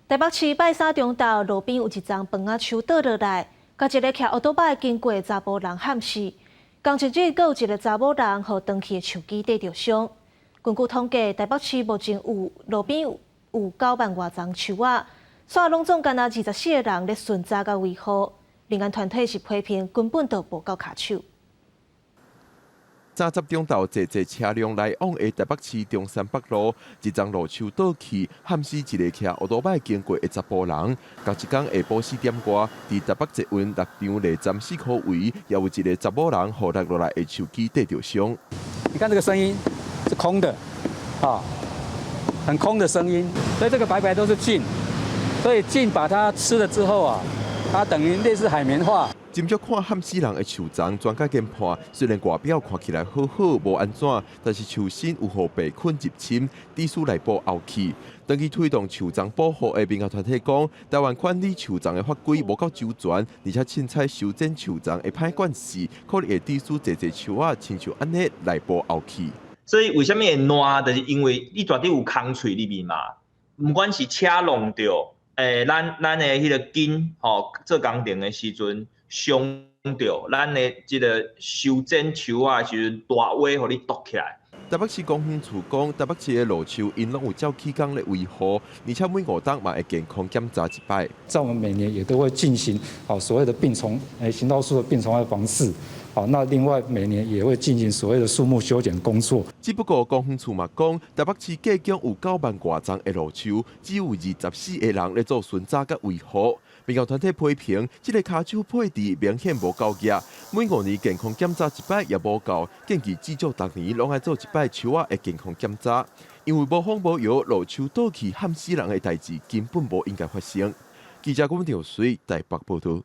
台北市拜三中晝，路邊有一叢桮仔樹倒落來，共一个騎歐多擺經過的查埔人撼死。仝一日，閣有一个查某人予斷去的樹枝硩著傷。根據統計，台北市目前有路邊有9萬外叢樹仔，煞攏總干焦24個人咧巡查佮維護。民間團體是批評根本就無夠跤手。早十中晝，濟濟車輛來往的台北市中山北路，一叢路樹倒去，撼死一个騎歐多擺經過的查埔人。仝一工下晡4點外，佇台北捷運六張犁站四箍圍，也有一个查某人予落落來的樹枝硩著傷。你看這個聲音是空的，啊，很空的聲音，所以這個白白都是菌，所以菌把它吃了之後啊，它等於類似海綿化。斟酌看撼死人的樹叢，專家研判，雖然外表看起來好好無按怎，但是樹身有予白菌入侵，致使內部漚去。長期推動樹叢保護的民間團體講，台灣管理樹叢的法規無夠周全，而且凊彩修剪樹叢的歹慣勢，可能會致使濟濟樹仔親像按呢內部漚去。所以為啥物會爛？就是因為你絕對有空喙裡面嘛，毋管是車弄著，咱的彼个筋吼做工程的時陣傷著，咱的這个修剪樹仔的時陣，大尾予你剁起來。台北市公園處講，台北市的路樹𪜶攏有照起工咧維護，而且每5冬嘛會健康檢查一擺。在我們每年也都會進行所謂的病蟲行道樹的病蟲害防治。好，那另外每年也會進行所謂的樹木修剪工作。只不過公園處嘛講，台北市計共有9萬外叢的路樹，只有24個人咧做巡查佮維護。民間團體批評，這个跤手配置明顯無夠額，每5年健康檢查一擺也無夠，建議至少逐年攏愛做一擺樹仔的健康檢查。因為無風無雨，路樹倒去撼死人的代誌根本無應該發生。記者郭文條水台北報道。